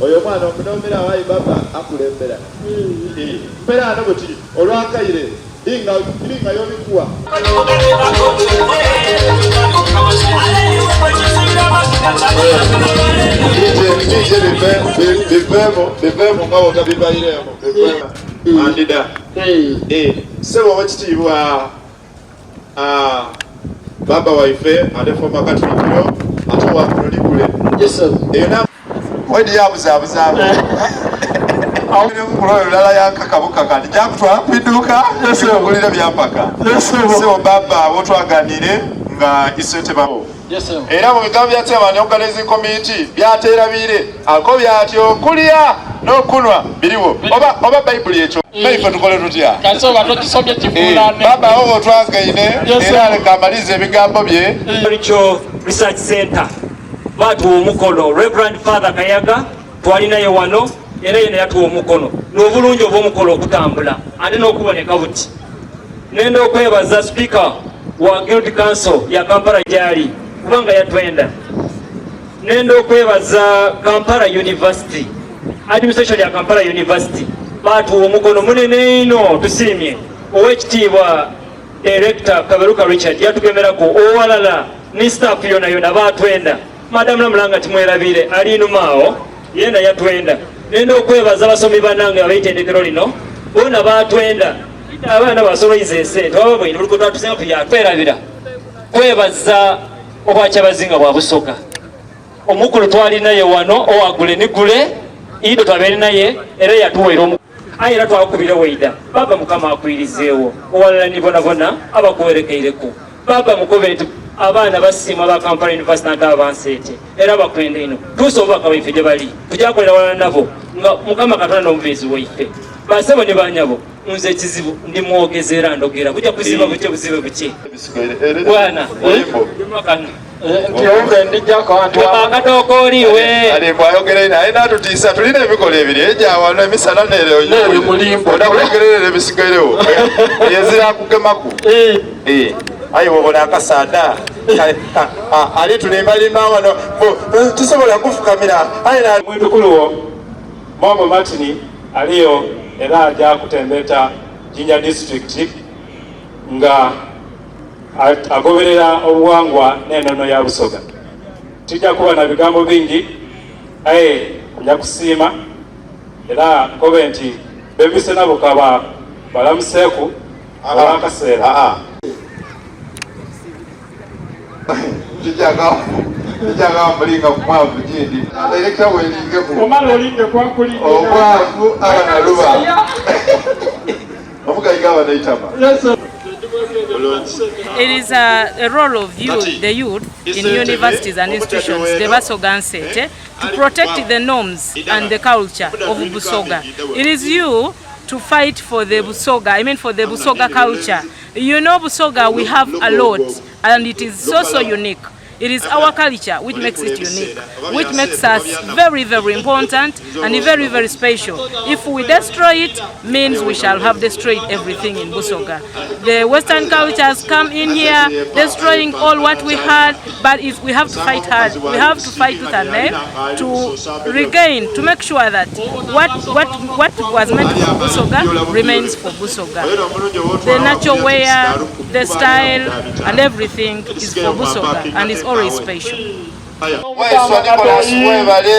Oyo omwana omunoomera aye baba akulembera. Mperaano buti olwakaire linga linga y'obikuwa. DJ biveemu biveemu nga bw'otabibaireemu biveemu. Andida. Ssebo owekitiibwa Baba waife ate former Katikkiro ate owa Lulikule. Eyo na wedi yabuzabuza kuloyo lulala yankakabukaka nti jakutwala ku iduuka ogulire byampaka sebo baba wotwaganire nga isente babo era mu bigambo bya chairman organizing committee byaterabiire ako byatyo okulya n'okunwa biriwo oba oba bayibuli ekyo mm. naife tukole tutya eh, baba awo wotwagaine era aleka amalize ebigambo bye mm. research center batuwa omukono Reverend Father Kayaga twalinaye wano era yena yatuwa omukono n'obulungi obw'omukolo okutambula ate n'okuboneka buti nenda okwebaza speaker wa guild council ya Kampala gyali kubanga yatwenda nenda okwebaza Kampala University administration ya Kampala University batuwa omukono munene ino tusiimye owekitiibwa Director Kaberuka Richard yatugemerako owalala ni staff yona yona batwenda Madam Namulanga timwerabire ali inuma awo yena yatwenda nenda okwebaza abasomi banange abeitendekero lino bona batwenda abaana basoloiza esente baba bwine buli kwetwatusenga tuyatwerabira kwebaza obwakyabazinga bwa Busoga omukulu twali naye wano owagule nigule ido twabere naye era yatuwera omu aye era twakubira waida baba mukama akwirizeewo owalala ni bonabona abakuwerekeireku baba mukobe nti abaana basiima ba Kampala University ate abanseete era bakwenda ino tuusa obubaka bwaife gye bali tujakolera walala nabo nga mukama katonda n'omubeezi waife basebo ne banyabo nze ekizibu ndi mwogezi era ndogera bujja kuziba buke buzibe buke bwana nti owuve ndijjako akatookooliwe alimbo ayogera ina aye natutiisa tulina emikolo ebiri egyawano emisana nereodakuyogererera ebisigairewo ezira kugemaku eh. Eh. aye wobona akasaada ali tulimbalimba wano eh, tusobola kufukamira aye mwidukulu wo Momo Martin aliyo era aja kutembeta Jinja district nga agoberera obuwangwa n'enono ya Busoga. Tija kuba na bigambo bingi aye nja kusiima era nkobe nti bebise nabo kaba balamuseeku olw'akaseera. Mulinga kumwavu gindi elekta welingeku omwavu abanaluba omugayiga abanaitama It is a, a role of you, the youth, in universities and institutions, the Basoga Nsete, to protect the norms and the culture of Busoga. It is you to fight for the Busoga, I mean for the Busoga culture. You know Busoga, we have a lot, and it is so, so unique. It is our culture which makes it unique, which makes us very, very important and very, very special. If we destroy it, means we shall have destroyed everything in Busoga. The Western cultures come in here, destroying all what we had, but if we have to fight hard. We have to fight with our nail to regain, to make sure that what, what, what was meant for Busoga remains for Busoga. The natural wear, the style, and everything is for Busoga and is always special. Waiswa Nicholas mwebale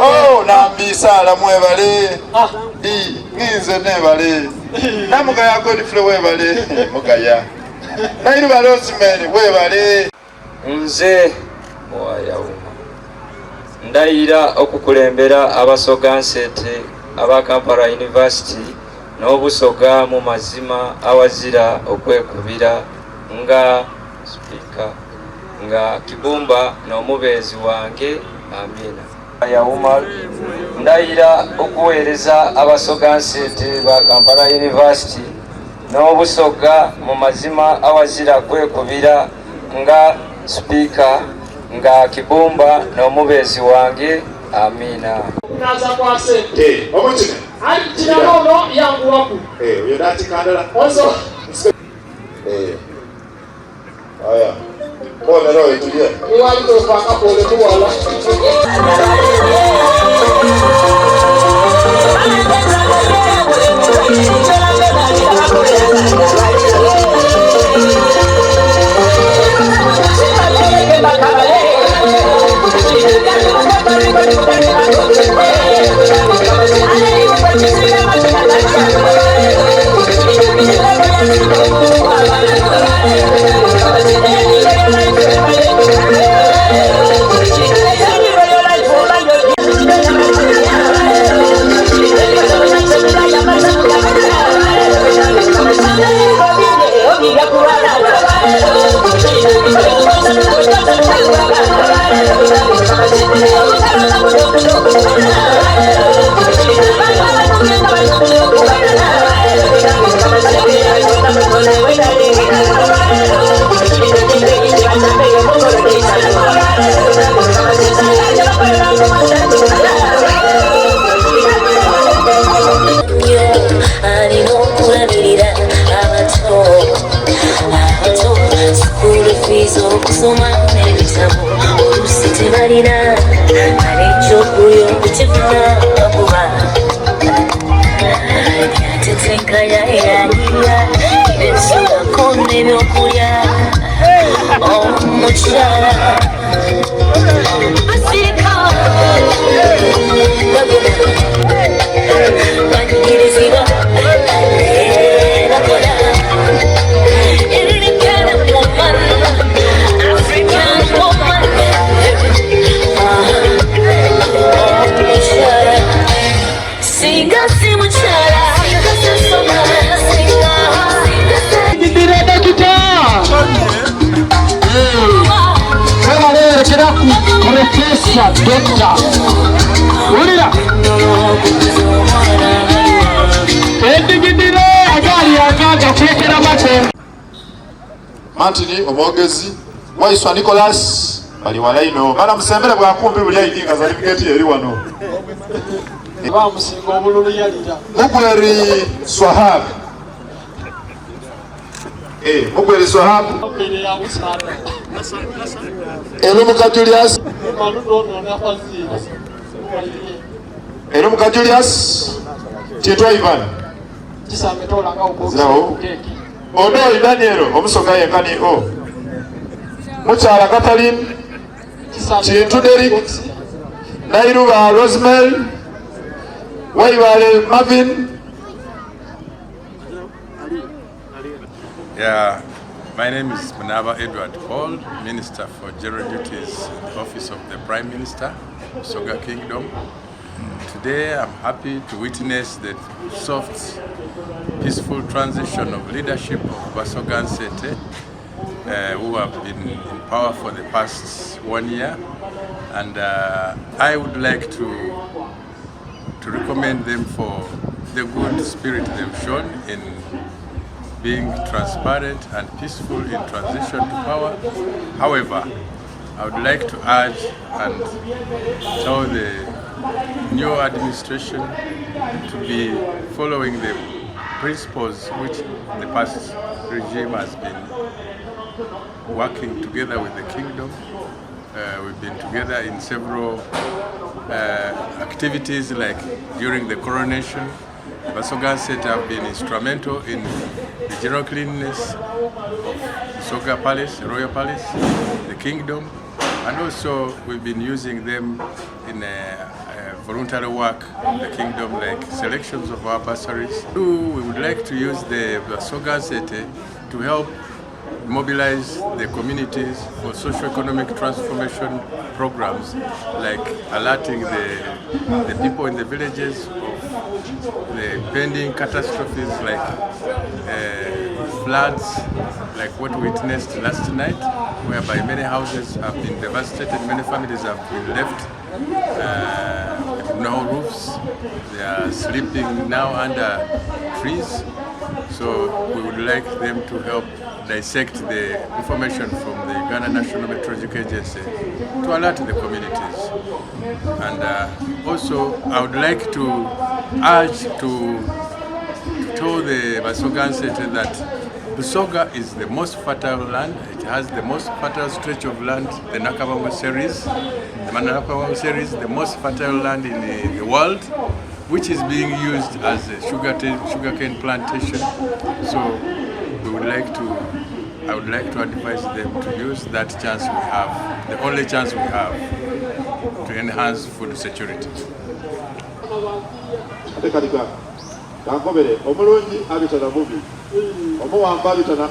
oh Nambisaala mwebale ah. Nginze nebale Namugaya Godfrey webale Mugaya Nairuba Rosemary webale Nze Mwayawuma ndayira okukulembera Abasoga Nsete aba Kampala University n'Obusoga mu mazima awazira okwekubira nga Sipiika nga Kibumba n'omubeezi wange. Amiina. Yawuma ndayira okuweereza Abasoga Nsete ba Kampala University n'Obusoga mu mazima awazira kwekubira nga Sipiika nga Kibumba n'omubeezi wange. Amiina. Okunaza kwa sente. Eh, omukino. Ali kirala ono yanguwaku. Eh, oyo natikandala. Ozo. Eh. Aya. Alina okulabirira abato abato, school fees, okusoma n'ebitabo oluusi tebalina, kale ekyokulya okukifuna bakuba yatetenkanya yayiya ensulako n'ebyokulya omukyala basirika baguma banyigirizibwa bakola. Independent woman, African woman, omukyala. Singa si mukyala, sasoma singa. Ndire dokita. Webalerekeraku Profesa Dokita. Wulira. Endigidire agaali akaaga kulekera mate. Martin omwogezi Waiswa Nicholas bali wala ino bana musembere bwakumbi buli aidi nga certificate eri wano. Bamusinga obululu yalira. Mugweri Swahab. Mugweri Swahab. Mbere ya busaana. Erumuka Julius. Maludo ono nafaziira. Erumuka Julius. Tito Ivan. Kisambe tolanga Zirawo. keeki. Odoi Daniel omusoga yenkani o. Mukyala Catherine Kintu Derrick Nairuba Rosemary Waibale Marvin. Yeah, my name is Munaaba Edward Paul, Minister for General Duties in the Office of the Prime Minister, Busoga Kingdom. Today I'm happy to witness the soft, peaceful transition of leadership of Basoga Nsete, who have been in power for the past 1 year. And I would like to recommend them for the good spirit they've shown in being transparent and peaceful in transition to power. However, I would like to urge and tell the new administration to be following the principles which the past regime has been working together with the kingdom. We've been together in several activities, like during the coronation. Basoga Nsete have been instrumental in the general cleanliness of Busoga Palace, the Royal Palace, the kingdom, and also we've been using them in a voluntary work in the kingdom, like selections of our bursaries. Two, we would like to use the Basoga Nsete to help mobilize the communities for socio-economic transformation programs, like alerting the people in the villages of the pending catastrophes like floods, like what we witnessed last night, whereby many houses have been devastated, many families have been left with no roofs. They are sleeping now under trees. So we would like them to help dissect the information from the Uganda National Meteorological Agency to alert the communities. And also, I would like to urge to tell the Basoga Nsete that Busoga is the most fertile land. It has the most fertile stretch of land, the Nakabango series. The Nakabango series, the most fertile land in the world, which is being used as a sugarcane plantation. So we would like to, I would like to advise them to use that chance we have, the only chance we have, to enhance food security. Ate kaliga kankobere omulungi abitana bubi omuwamba abitana.